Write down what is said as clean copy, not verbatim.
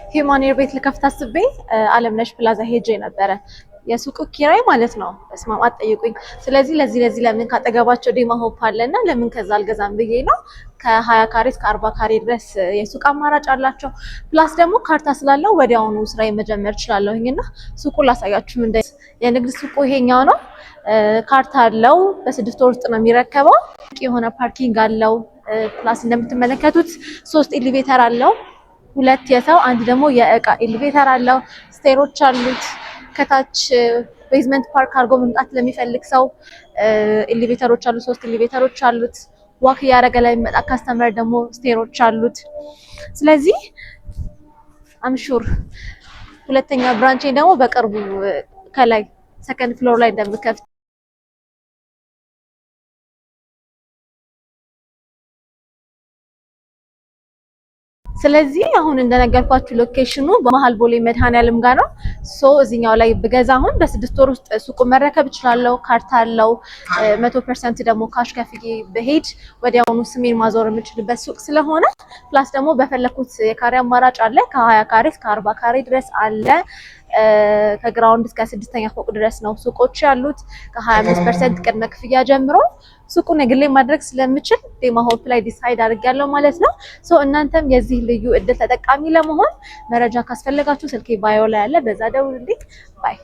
Human hair ቤት ልከፍት አስቤ አለምነሽ ፕላዛ ሄጄ ነበረ። የሱቁ ኪራይ ማለት ነው። በስማም አትጠይቁኝ። ስለዚህ ለዚህ ለምን ካጠገባቸው ዴማ ሆፕ አለና ለምን ከዛ አልገዛም ብዬ ነው። ከ20 ካሬ እስከ 40 ካሬ ድረስ የሱቅ አማራጭ አላቸው። Plus ደግሞ ካርታ ስላለው ወዲያውኑ ስራ መጀመር እችላለሁኝ እና ሱቁ ላሳያችሁ። እንደ የንግድ ሱቁ ይሄኛው ነው። ካርታ አለው። በ6 ወር ውስጥ ነው የሚረከበው። የሆነ parking አለው። Plus እንደምትመለከቱት ሶስት elevator አለው። ሁለት የሰው፣ አንድ ደግሞ የእቃ elevator አለው። Stair ኦች አሉት። ከታች basement park አድርጎ መምጣት ለሚፈልግ ሰው elevator ኦች አሉት። ሶስት elevator ኦች አሉት። Walk እያደረገ ለሚመጣ customer ደግሞ stair ኦች አሉት። ስለዚህ I'm sure ሁለተኛ branch ደግሞ በቅርቡ ከላይ second floor ላይ እንደምከፍት። ስለዚህ አሁን እንደነገርኳችሁ location ኑ በመሀል ቦሌ መድኃኔዓለም ጋር ነው። So እዚኛው ላይ ብገዛ አሁን በ6 ወር ውስጥ ሱቁ መረከብ እችላለሁ። ካርታ አለው። 100% ደግሞ cash ከፍዬ ብሄድ ወዲያውኑ ስሜን ማዞር የምችልበት ሱቅ ስለሆነ፣ plus ደግሞ በፈለኩት የካሬ አማራጭ አለ። ከ20 ካሬ እስከ 40 ካሬ ድረስ አለ። ከ ground እስከ ስድስተኛ ፎቅ ድረስ ነው ሱቆች ያሉት። ከ25% ቅድመ ክፍያ ጀምሮ ሱቁን የግሌ ማድረግ ስለምችል ዴማ ሆፕ ላይ decide አድርጌያለሁ ማለት ነው። So እናንተም የዚህ ልዩ እድል ተጠቃሚ ለመሆን መረጃ ካስፈለጋችሁ ስልኬ bio ላይ አለ፣ በዛ ደውሉልኝ። Bye.